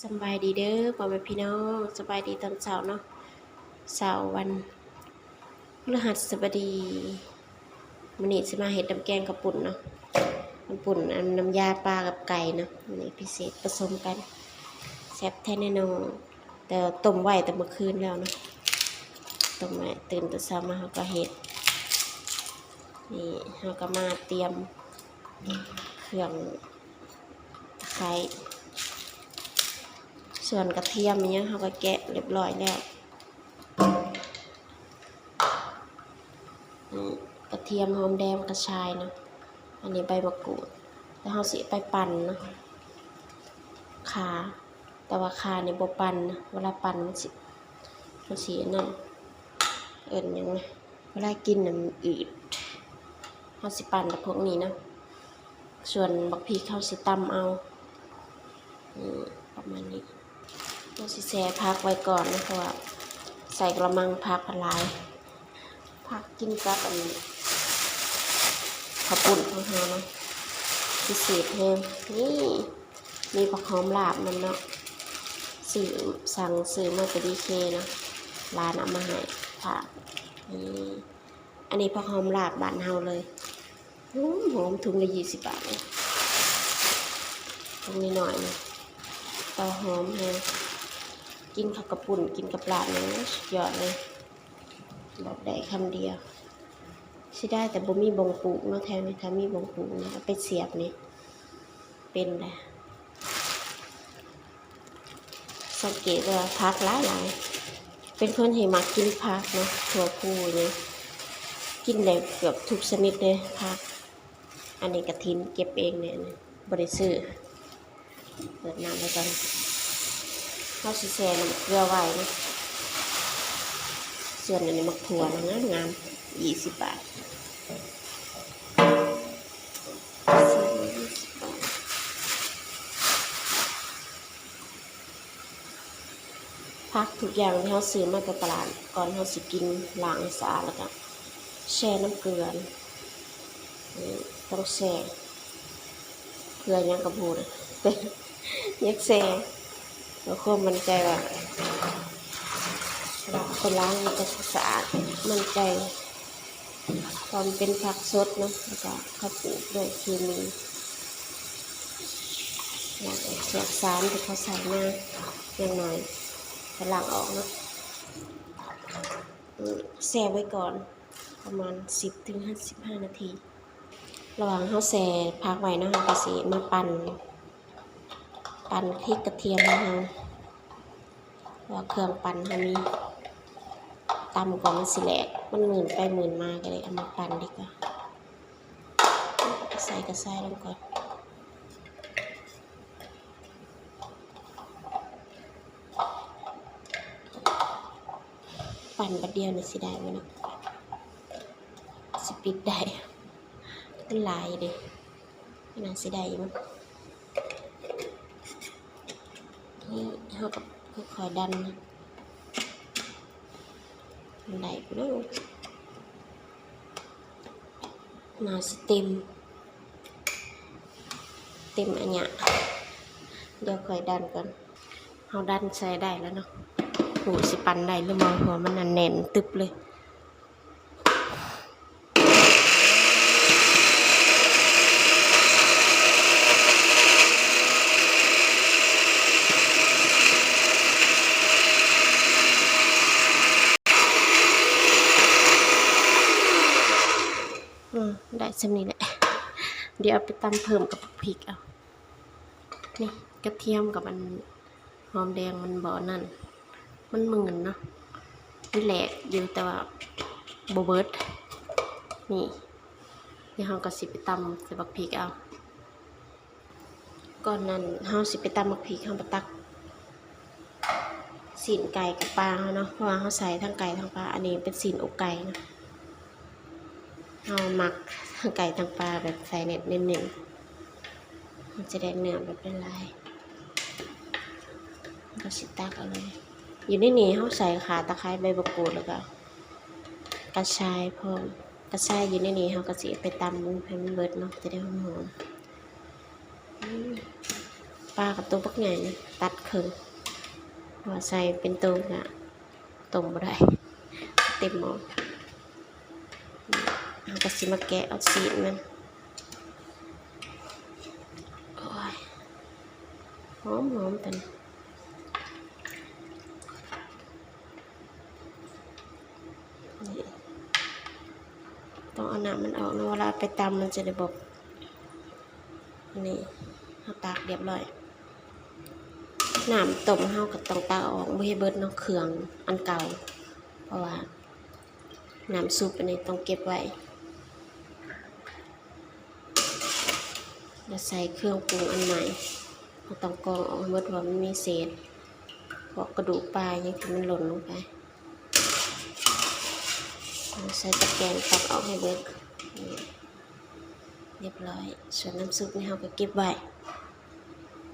ສຳບາຍດີເດີພໍ່ແມ່ພີ່ນ້ອງ, ສະບາຍດີຕອນເຊົ້າເນາະ, ເຊົ້າວັນພຶດຫັດສະບະດີ. ມື້ນີ້ຊິມາເຮັດນ້ຳແກງເຂົ້າປຸ້ນເນາະ, ເຂົ້າປຸ້ນອັນນ້ຳຢາປາກັບໄກ່ເນາະ, ມື້ນີ້ພິເສດປະສົມກັນ, ແຊບແທ້ແນ່ນອນ. ແຕ່ຕົ້ມໄວ້ແຕ່ເມື່ອຄືນແລ້ວເນາະ, ຕົ້ມໄວ້, ຕື່ນແຕ່ເຊົ້າມາເຮົາກໍເຮັດ. ນີ້ເຮົາກໍມາຕຽມເຄື່ອງ ຕະໄຄ ສ່ວນກະທຽມອີ່ຫຍັງເຮົາກໍແກະຮຽບຮ້ອຍແລ້ວ. ນີ້ກະທຽມ, ຫອມແດງ, ກະຊາຍເນາະ, ອັນນີ້ໃບມະກູດ. ແລ້ວເຮົາຊິໄປປັ່ນເນາະ, ຂ່າ, ແຕ່ວ່າຂ່ານີ້ບໍ່ປັ່ນນະ, ເວລາປັ່ນມັນຊິ ມັນຊິອັນນັ້ນ, ເອີ້ນຫຍັງນະ, ເວລາກິນນະມັນອືດ. ເຮົາຊິປັ່ນແຕ່ພວກນີ້ເນາະ, ສ່ວນບັກພິກເຮົາຊິຕຳເອົາ. ນີ້ປະມານນີ້, ເຮົາຊິແຊ່ຜັກໄວ້ກ່ອນເນາະ, ເພາະວ່າໃສ່ກະລະມັງຜັກມັນຫຼາຍ, ຜັກກິນກັບອັນເຂົ້າປຸ້ນຂອງເຮົາເນາະ, ພິເສດແຮງ. ນີ້ ມີຜັກຫອມລາບນຳເນາະ, ຊື້ ສັ່ງຊື້ມາແຕ່ດີເຄເນາະ, ຫຼານເອົາມາໃຫ້ຝາກ. ນີ້ ອັນນີ້ຜັກຫອມລາບບ້ານເຮົາເລີຍ, ຫອມໆ, ຖົງລະຊາວບາດເລີຍ, ຖົງນ້ອຍໆນີ້, ແຕ່ຫອມແຮງ. ກິນເຂົ້າກັບປຸ້ນ, ກິນກັບລາບນີ້ ໂອ້ ສຸດຍອດເລີຍ, ບອກໄດ້ຄຳດຽວ. ເສຍດາຍແຕ່ບໍ່ມີບ່ອນປູກເນາະແຖວນີ້, ຖ້າມີບ່ອນປູກນີ້ ເອົາໄປສຽບນີ້ເປັນແຫຼະ. ສັງເກດວ່າຜັກຫຼາຍໆ, ເປັນຄົນທີ່ມັກກິນຜັກເນາະ, ຖົ່ວພູນີ້ ກິນໄດ້ເກືອບທຸກຊະນິດເດ້ຜັກ. ອັນນີ້ກະຖິນເກັບເອງເດ້, ອັນນີ້ບໍ່ໄດ້ຊື້. ເປີດນ້ຳໄວ້ກ່ອນ, ເຮົາຊິແຊ່ນ້ຳເກືອໄວ້ເນາະ. ສ່ວນອັນນີ້ໝາກຖົ່ວນະ ງາມໆ, ຊາວບາດ. ຜັກທຸກຢ່າງທີ່ເຮົາຊື້ມາແຕ່ຕະຫຼາດ, ກ່ອນເຮົາຊິກິນ ລ້າງໃຫ້ສະອາດ ແລ້ວກະແຊ່ນ້ຳເກືອ, ຕ້ອງແຊ່ ເພື່ອຫຍັງກໍບໍ່ຮູ້ເດ້ ແຕ່ຢາກແຊ່ ເພື່ອຄວາມໝັ້ນໃຈວ່າ ເວລາເຮົາໄປລ້າງມັນກໍສະອາດ ໝັ້ນໃຈ. ເພາະມັນເປັນຜັກສົດເນາະ, ແລ້ວກໍເຂົາປູກດ້ວຍເຄມີ, ລ້າງອອກພວກສານທີ່ເຂົາໃສ່ມາ ຢ່າງໜ້ອຍກໍລ້າງອອກເນາະ. ແຊ່ໄວ້ກ່ອນປະມານສິບເຖິງສິບຫ້ານາທີ. ລະຫວ່າງເຮົາແຊ່ຜັກໄວ້ເນາະ, ເຮົາກໍຊິມາປັ່ນ ປັ່ນພລິກກະທຽມຂອງເຮົາ ເພາະວ່າເຄື່ອງປັ່ນເຮົາມີ, ຕຳກ່ອນມັນຊິແຫຼກ, ມັນມື່ນໄປມື່ນມາ ກໍເລີຍເອົາມາປັ່ນດີກວ່າ. ໃສ່ກະຊາຍລົງກ່ອນ. ປັ່ນບາດດຽວນີ້ຊິໄດ້ບໍ່ເນາະ? ຊິປິດໄດ້ ມັນຫຼາຍເດ້, ໜ້າຊິໄດ້ຢູ່. ນີ້ເຮົາກໍຄ່ອຍໆດັນ ໄດ້ບໍ່ເນາະ? ໜ້າຊິເຕັມ ເຕັມອາຍະ. ດຽວຂ້ອຍດັນກ່ອນ. ເຮົາດັນໃສ່ໄດ້ແລ້ວເນາະ, ບໍ່ຮູ້ຊິປັ່ນໄດ້ຫຼືບໍ່ ເພາະວ່າມັນອັນແໜ້ນຕຶບເລີຍ. ອືມ ໄດ້ສ່ຳນີ້ແຫຼະ, ດຽວເອົາໄປຕຳເພີ່ມກັບພລິກເອົາ. ນີ້ກະທຽມກັບອັນຫອມແດງມັນບໍ່ນັ້ນ, ມັນມື່ນເນາະ, ມັນແຫຼກຢູ່ ແຕ່ວ່າບໍ່ເບິດ. ນີ້ ດຽວເຮົາກໍຊິໄປຕຳໃສ່ບັກພິກເອົາ. ກ່ອນນັ້ນເຮົາຊິໄປຕຳບັກພິກ, ເຮົາມາຕັກຊີ້ນໄກ່ກັບປາເຮົາເນາະ, ເພາະວ່າເຮົາໃສ່ທັງໄກ່ທັງປາ. ອັນນີ້ເປັນຊີ້ນອົກໄກ່ເນາະ, ເຮົາມັກທັງໄກ່ທັງປາ ແບບໃສ່ແໜ້ນໆ, ມັນຈະໄດ້ເນື້ອແບບຫຼາຍໆ. ເຮົາກໍຊິຕັກເອົາເລີຍ. ຢູ່ໃນນີ້ເຮົາໃສ່ຂ່າ, ຕະໄຄ, ໃບບັກກູດ ແລ້ວກໍກະຊາຍພ້ອມ. ກະຊາຍຢູ່ໃນນີ້ ເຮົາກໍຊິເອົາໄປຕຳໃຫ້ມັນເບິດເນາະ, ຈະໄດ້ຫອມໆ. ອືມ ປາກໍໂຕບັກໃຫຍ່ ຕັດເຄິ່ງ ເພາະວ່າໃສ່ເປັນໂຕກະຕົ້ມບໍ່ໄດ້ ເຕັມໝໍ້. ເຮົາກໍຊິມາແກະເອົາຊີ້ນມັນ. ໂອ້ຍ ຫອມໆ ຕົວນີ້. ນີ້ ຕ້ອງເອົານ້ຳມັນອອກເນາະ ເວລາໄປຕຳມັນຈະໄດ້ບໍ່ ນີ້ ເຮົາຕາກຮຽບຮ້ອຍ. ນ້ຳຕົ້ມເຮົາກໍຕ້ອງຕັກອອກ ບໍ່ໃຫ້ເບິດເນາະ ເຄື່ອງອັນເກົ່າ ເພາະວ່ານ້ຳຊຸບອັນນີ້ຕ້ອງເກັບໄວ້ ແລ້ວໃສ່ເຄື່ອງປຸງອັນໃໝ່. ເຮົາຕ້ອງກອງອອກໃຫ້ໝົດ ເພາະວ່າມັນມີເສດ ພວກກະດູກປາຫຍັງທີ່ມັນຫຼົ່ນລົງໄປ. ເອົາໃສ່ຕະແກງ ຕັກອອກໃຫ້ເບິດ. ນີ້ ຮຽບຮ້ອຍ. ສ່ວນນ້ຳຊຸບນີ້ເຮົາກໍເກັບໄວ້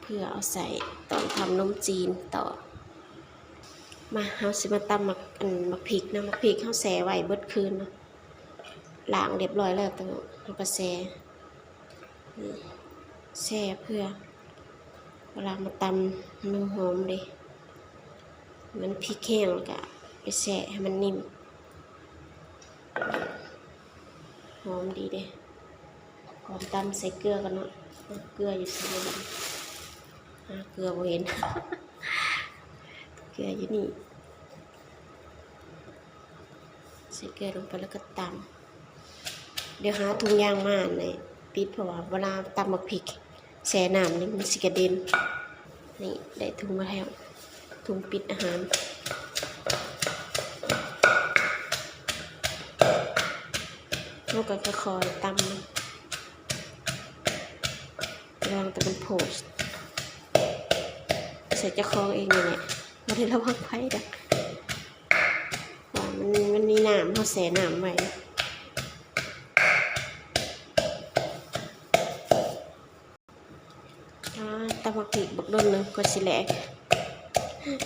ເພື່ອເອົາໃສ່ຕອນທຳໜົມຈີນຕໍ່. ມາ ເຮົາຊິມາຕຳໝາກ ອັນ ໝາກພິກນຳ. ໝາກພິກເຮົາແຊ່ໄວ້ເບິດຄືນເນາະ ລ້າງຮຽບຮ້ອຍແລ້ວ ແຕ່ເຮົາກໍແຊ່ ນີ້ ແຊ່ເພື່ອເວລາມາຕຳມັນຫອມເດ້. ມັນພິກແຫ້ງແລ້ວກະໄປແຊ່ໃຫ້ມັນນິ້ມ ຫອມດີເດ້. ກ່ອນຕຳໃສ່ເກືອກ່ອນເນາະ ເກືອຢູ່ໃສ? ຫາເກືອບໍ່ເຫັນ ເກືອຢູ່ນີ້. ໃສ່ເກືອລົງໄປແລ້ວກໍຕຳ. ດຽວຫາຖົງຢາງມາໃຫ້ປິດ ເພາະວ່າເວລາຕຳໝາກພິກແຊ່ນ້ຳນີ້ມັນຊິກະເດັນ. ນີ້ ໄດ້ຖົງມາແລ້ວ ຖົງປິດອາຫານ. ເຮົາກໍຄ່ອຍໆຕຳ ລະວັງແຕ່ມັນໂພດໃສ່ເຈົ້າຂອງເອງນີ້ແຫຼະ ບໍ່ໄດ້ລະວັງໃຜດອກ ວ່າມັນ ມັນມີນ້ຳ ເຮົາແຊ່ນ້ຳໄວ້. ອ່າ ຕຳໝາກພິກບັກດົນໜຶ່ງກວ່າຊິແຫຼກ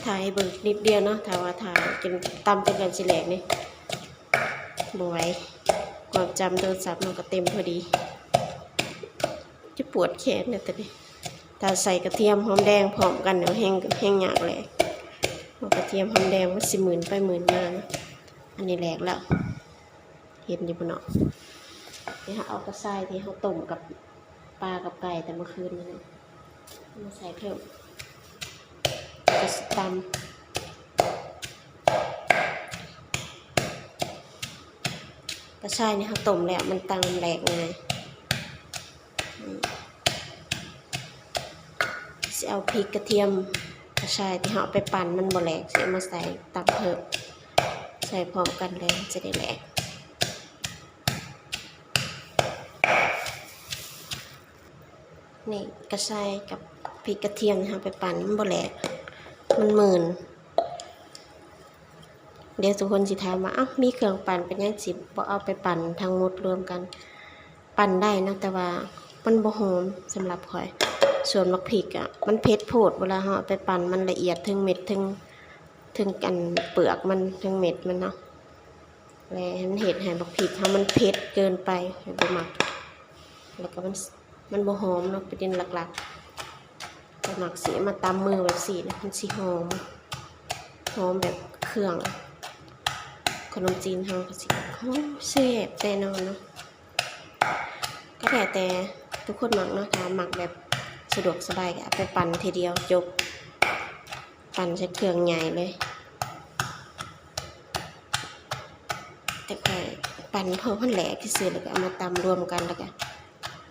ຖ່າຍໃຫ້ເບິ່ງນິດດຽວເນາະ. ຖ້າວ່າຖ້າຈົນ ຕຳຈົນກວ່າຊິແຫຼກນີ້ ບໍ່ໄຫວ ຄວາມຈຳໂທລະສັບມັນກໍເຕັມພໍດີ ຈະປວດແຂນແລ້ວຕອນນີ້. ຖ້າໃສ່ກະທຽມຫອມແດງພ້ອມກັນແລ້ວແຮ່ງ ແຮ່ງຍາກແຫຼກ ເພາະກະທຽມຫອມແດງມັນຊິໝື່ນໄປໝື່ນມາເນາະ. ອັນນີ້ແຫຼກແລ້ວ ເຫັນຢູ່ບໍ່ເນາະ? ດຽວເຮົາເອົາກະຊາຍທີ່ເຮົາຕົ້ມກັບປາກັບໄກ່ແຕ່ເມື່ອຄືນນີ້ນະ ມາໃສ່ເພີ່ມ ແລ້ວກໍຊິຕຳ. ກະຊາຍນີ້ເຮົາຕົ້ມແລ້ວມັນຈັ່ງແຫຼກງ່າຍ. ຊິເອົາພິກ ກະທຽມ ກະຊາຍທີ່ເຮົາເອົາໄປປັ່ນມັນບໍ່ແຫຼກ ຊິເອົາມາໃສ່ຕຳເພີ່ມ ໃສ່ພ້ອມກັນເລີຍ ມັນຈະໄດ້ແຫຼກ. ນີ້ ກະຊາຍກັບພິກກະທຽມທີ່ເຮົາໄປປັ່ນມັນບໍ່ແຫຼກ ມັນໝື່ນ. ດຽວທຸກຄົນຊິຖາມວ່າ ເອົ້າ ມີເຄື່ອງປັ່ນ ເປັນຫຍັງຊິບໍ່ເອົາໄປປັ່ນທັງໝົດລວມກັນ? ປັ່ນໄດ້ເນາະ ແຕ່ວ່າມັນບໍ່ຫອມສຳລັບຂ້ອຍ. ສ່ວນໝາກພິກອະ ມັນເຜັດໂພດ ເວລາເຮົາເອົາໄປປັ່ນ ມັນລະອຽດ ເທິງເມັດ ເທິງ ເທິງອັນເປືອກມັນ ເທິງເມັດມັນເນາະ ແລະ ມັນເຮັດໃຫ້ໝາກພິກເຮົາມັນເຜັດເກີນໄປ ຂ້ອຍບໍ່ມັກ ແລ້ວກໍມັນ ມັນບໍ່ຫອມເນາະ ປະເດັນຫຼັກໆ. ຂ້ອຍມັກຊິເອົາມາຕຳມືແບບຊີ້ນະ ມັນຊິຫອມ ຫອມແບບເຄື່ອງ ຂະໜົມຈີນເຮົາກໍຊິ ໂອ້ ແຊບແນ່ນອນເນາະ. ກໍແລ້ວແຕ່ທຸກຄົນມັກເນາະ ຖ້າມັກແບບສະດວກສະບາຍກໍເອົາໄປປັ່ນທີດຽວຈົບ ປັ່ນໃສ່ເຄື່ອງໃຫຍ່ເລີຍ. ແຕ່ຂ້ອຍປັ່ນພໍມັນແຫຼກຊື່ໆ ແລ້ວກໍເອົາມາຕຳລວມກັນ ແລ້ວກໍ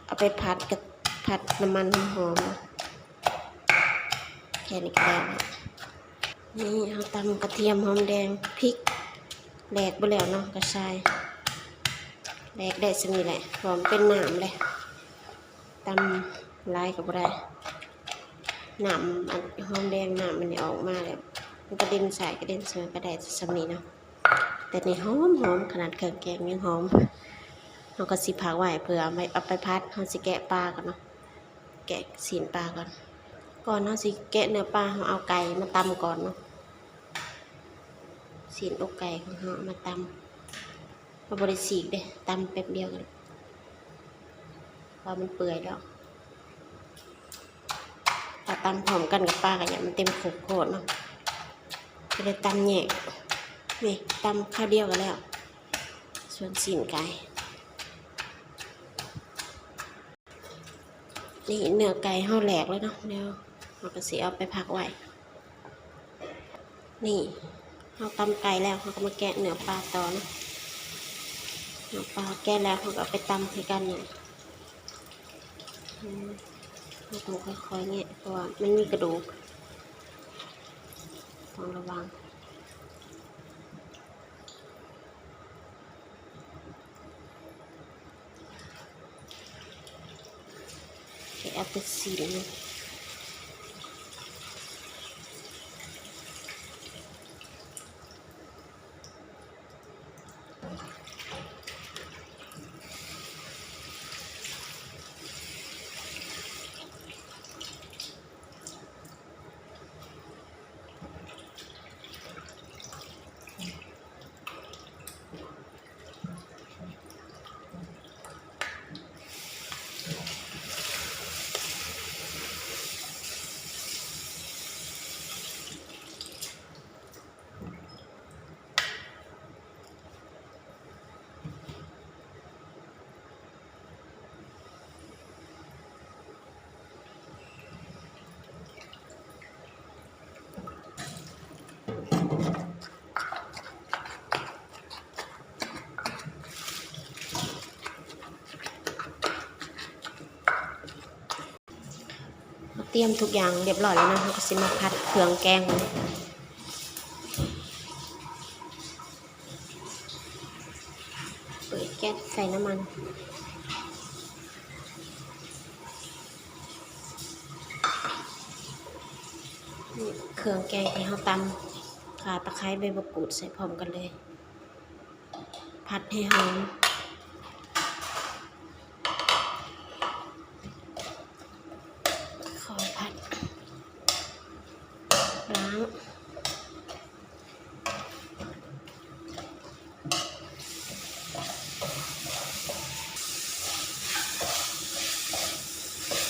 ເອົາໄປຜັດ ກະຜັດນ້ຳມັນຫອມໆ ແຄ່ນີ້ກໍແລ້ວ. ນີ້ເຮົາຕຳກະທຽມ ຫອມແດງ ພິກ ແຫຼກເບິດແລ້ວເນາະ ກະຊາຍ ແຫຼກໄດ້ສ່ຳນີ້ແຫຼະ ເພາະວ່າມັນເປັນນ້ຳເດ້. ຕຳຫຼາຍກໍບໍ່ໄດ້ ນ້ຳອັນຫອມແດງ ນ້ຳມັນອອກມາແລ້ວ ມັນກະເດັນຊ້າຍກະເດັນສວຍກໍໄດ້ສ່ຳນີ້ເນາະ. ແຕ່ນີ້ຫອມໆ ຂະໜາດເຄື່ອງແກງຍັງຫອມ. ເຮົາກໍຊິພັກໄວ້ເພື່ອເອົາໄປ ເອົາໄປຜັດ. ເຮົາຊິແກະປາກ່ອນເນາະ ແກະຊີ້ນປາກ່ອນ. ກ່ອນເຮົາຊິແກະເນື້ອປາ ເຮົາເອົາໄກ່ມາຕຳກ່ອນເນາະ ຊີ້ນອົກໄກ່ຂອງເຮົາເອົາມາຕຳ. ເຮົາບໍ່ໄດ້ສີກເດ້ ຕຳແປັບດຽວກໍໄດ້ ເພາະມັນເປື່ອຍແລ້ວ. ຖ້າຕຳພ້ອມກັນກັບປາກໍຢ້ານມັນເຕັມໂຄກໂພດເນາະ ກໍເລີຍຕຳແຍກ. ນີ້ ຕຳຄາວດຽວກໍແລ້ວ ສ່ວນຊີ້ນໄກ່. ນີ້ເນື້ອໄກ່ເຮົາແຫຼກແລ້ວເນາະ ດຽວເຮົາກໍຊິເອົາໄປພັກໄວ້. ນີ້ ເຮົາຕຳໄກ່ແລ້ວ ເຮົາກໍມາແກະເນື້ອປາຕໍ່ເນາະ. ເນື້ອປາແກະແລ້ວ ເຮົາກໍເອົາໄປຕຳໃສ່ກັນນີ້. ເຮົາຕ້ອງຄ່ອຍໆແງະ ເພາະວ່າມັນມີກະດູກ ຕ້ອງລະວັງ. ແກະເອົາແຕ່ຊີ້ນມັນ. ເຮົາຕຽມທຸກຢ່າງຮຽບຮ້ອຍແລ້ວເນາະ ເຮົາກໍຊິມາຜັດເຄື່ອງແກງ. ເປີດແກັສໃສ່ນ້ຳມັນ. ນີ້ເຄື່ອງແກງທີ່ເຮົາຕຳ ຂ່າ ຕະໄຄ ໃບມະກູດ ໃສ່ພ້ອມກັນເລີຍ. ຜັດໃຫ້ຫອມ. ຂໍຜັດ ລ້າງ.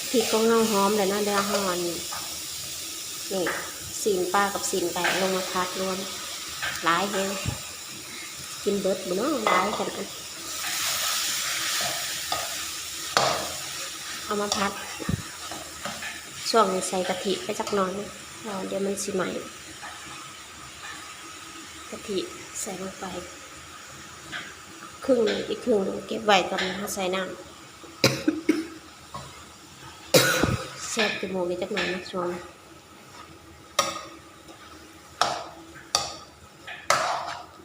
ພິກຂອງເຮົາຫອມແລ້ວເນາະ ດຽວເຮົາອັນນີ້ ຊີ້ນປາກັບຊີ້ນໄກ່ລົງມາຜັດລວມ ຫຼາຍແຮງ ກິນເບິດບໍ່ເນາະ ຫຼາຍຂະໜາດ. ເອົາມາຜັດ ຊ່ວງນີ້ໃສ່ກະທິໄປຈັກໜ່ອຍ ເພາະວ່າດຽວມັນຊິໄໝ້. ກະທິໃສ່ລົງໄປ ຄຶ່ງໜຶ່ງ ອີກຄຶ່ງໜຶ່ງເກັບໄວ້ຕອນເຮົາໃສ່ນ້ຳ. ແສບຈະມູກອີກຈັກໜ່ອຍເນາະຊ່ວງນີ້.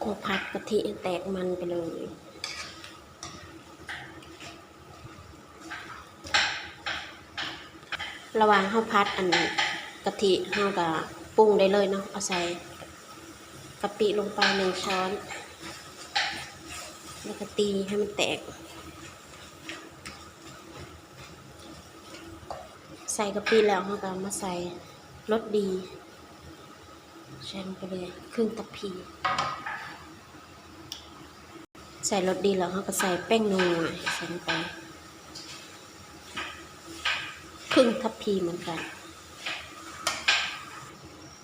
ຄົວຜັດກະທິໃຫ້ແຕກມັນໄປເລີຍ. ລະຫວ່າງເຮົາຜັດອັນກະທິ ເຮົາກະປຸງໄດ້ເລີຍເນາະ ເອົາໃສ່ກະປິລົງໄປໜຶ່ງຊ້ອນ ແລ້ວກະຕີໃຫ້ມັນແຕກ. ໃສ່ກະປິແລ້ວ ເຮົາກະມາໃສ່ລົດດີ ໃສ່ລົງໄປເລີຍ ຄຶ່ງທັບພີ. ໃສ່ລົດດີແລ້ວ ເຮົາກໍໃສ່ແປ້ງນົວໃສ່ລົງໄປ ຄຶ່ງທັບພີເໝືອນກັນ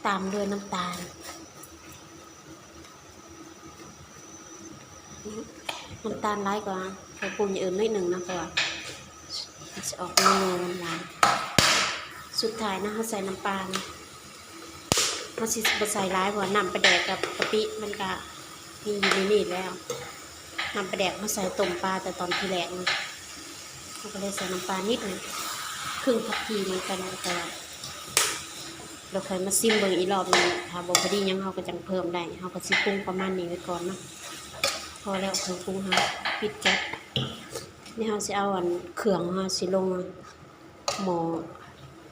ຕາມດ້ວຍນ້ຳຕານ. ນ້ຳຕານຫຼາຍກວ່າເຄື່ອງປຸງຢ່າງອື່ນໜ້ອຍໜຶ່ງນະ ເພາະວ່າມັນຊິອອກນົວໆ ຫວານໆ. ສຸດທ້າຍນະ ເຮົາໃສ່ນ້ຳປານະ ເຮົາຊິບໍ່ໃສ່ຫຼາຍ ເພາະວ່ານ້ຳປາແດກກັບກະປິມັນກະມີຢູ່ໃນນີ້ແລ້ວ. ນ້ຳປາແດກເຮົາໃສ່ຕົ້ມປາແຕ່ຕອນທີແລກນະ ເຮົາກໍເລີຍໃສ່ນ້ຳປານິດໜຶ່ງ ຄຶ່ງທັບພີເໝືອນກັນ ແຕ່ວ່າ ແລ້ວຄ່ອຍມາຊິມເບິ່ງອີກລອບໜຶ່ງ ຖ້າບໍ່ພໍດີຫຍັງເຮົາກໍຈັ່ງເພີ່ມໄດ້. ເຮົາກໍຊິປຸງປະມານນີ້ໄວ້ກ່ອນເນາະ ພໍແລ້ວເຄື່ອງປຸງເຮົາ. ປິດແກັສ ນີ້ເຮົາຊິເອົາອັນເຄື່ອງເຮົາຊິລົງໝໍ້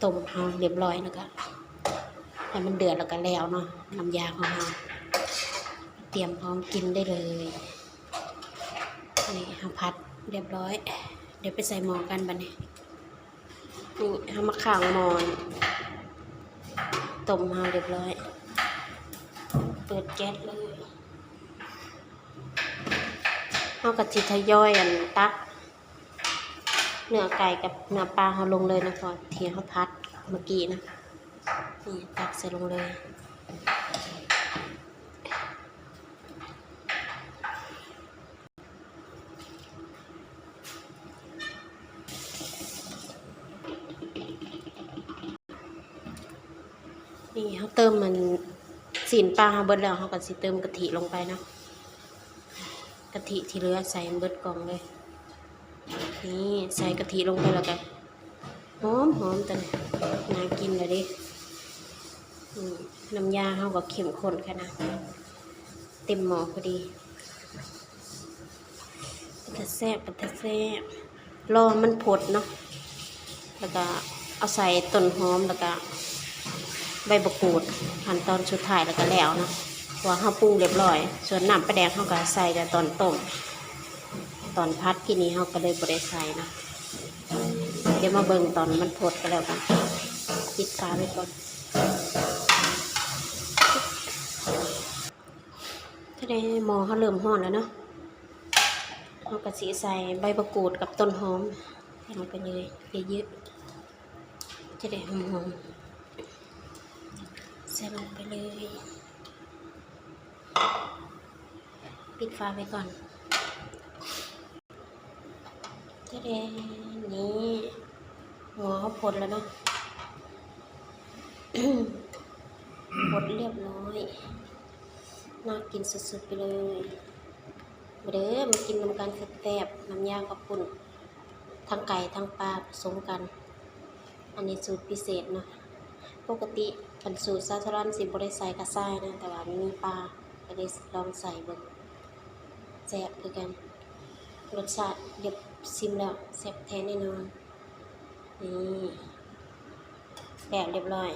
ຕົ້ມເຮົາຮຽບຮ້ອຍ ແລ້ວກໍໃຫ້ມັນເດືອດ ແລ້ວກໍແລ້ວເນາະ ນ້ຳຢາຂອງເຮົາ ຕຽມພ້ອມກິນໄດ້ເລີຍ. ນີ້ເຮົາຜັດຮຽບຮ້ອຍ ດຽວໄປໃສ່ໝໍ້ກັນບັດນີ້. ນີ້ເຮົາມາຂ້າງໝໍ້ຕົ້ມເຮົາຮຽບຮ້ອຍ ເປີດແກັສເລີຍ. ເຮົາກໍຊິທະຍອຍອັນຕັກເນື້ອໄກ່ກັບເນື້ອປາເຮົາລົງເລີຍນະ ເພາະທີ່ເຮົາຜັດ ເມື່ອກີ້ນະ. ນີ້ ຕັກໃສ່ລົງເລີຍ. ນີ້ ເຮົາເຕີມອັນຊີ້ນປາເຮົາເບິດແລ້ວ ເຮົາກໍຊິເຕີມກະທິລົງໄປເນາະ. ກະທິທີ່ເຫຼືອໃສ່ເບິດກ່ອງເລີຍ. ນີ້ ໃສ່ກະທິລົງໄປແລ້ວກໍ ຫອມໆ ຕອນນີ້ໜ້າກິນແລ້ວເດ້. ອືມ ນ້ຳຢາເຮົາກໍເຂັ້ມຂຸ້ນຂະໜາດ ເຕັມໝໍ້ພໍດີ. ເປັນຕາແຊບ ເປັນຕາແຊບ. ລໍມັນຟົດເນາະ ແລ້ວກໍເອົາໃສ່ຕົ້ນຫອມ ແລ້ວກໍໃບບັກກູດ ຂັ້ນຕອນສຸດທ້າຍແລ້ວກໍແລ້ວເນາະ. ເພາະວ່າເຮົາປຸງລຽບລ້ອຍ. ສ່ວນນ້ຳປາແດກເຮົາກໍໃສ່ແຕ່ຕອນຕົ້ມ ຕອນຜັດກີ້ນີ້ເຮົາກໍເລີຍບໍ່ໄດ້ໃສ່ເນາະ. ດຽວມາເບິ່ງຕອນມັນຟົດກໍແລ້ວກັນ. ປິດຝາໄວ້ກ່ອນ. ຕອນນີ້ໝໍ້ເຮົາເລີ່ມຮ້ອນແລ້ວເນາະ. ເຮົາກໍຊິໃສ່ໃບບັກກູດກັບຕົ້ນຫອມ ໃສ່ລົງໄປເລີຍ ເຍອະໆ ຈະໄດ້ຫອມໆ. ໃສ່ລົງໄປເລີຍ. ປິດຝາໄວ້ກ່ອນ. ຕະແດງ ນີ້ ໝໍ້ເຮົາຟົດແລ້ວເນາະ. ຟົດລຽບລ້ອຍ. ໜ້າກິນສຸດໆ ໄປເລີຍ. ມາເດີ ມາກິນນຳກັນແຊບໆ. ນ້ຳຢາເຂົ້າປຸ້ນ ທັງໄກ່ທັງປາປະສົມກັນ. ອັນນີ້ສູດພິເສດເນາະ. ປົກກະຕິຄັນສູດສາວສະຫຼອນຊິບໍ່ໄດ້ໃສ່ກະຊາຍນະ, ແຕ່ວ່າມັນມີປາ ກໍເລີຍລອງໃສ່ເບິ່ງ. ແຊບຄືກັນ. ລົດຊາດ ເລັບ ຊິມແລ້ວແຊບແທ້ແນ່ນອນ. ນີ້ ແລ້ວລຽບລ້ອຍ.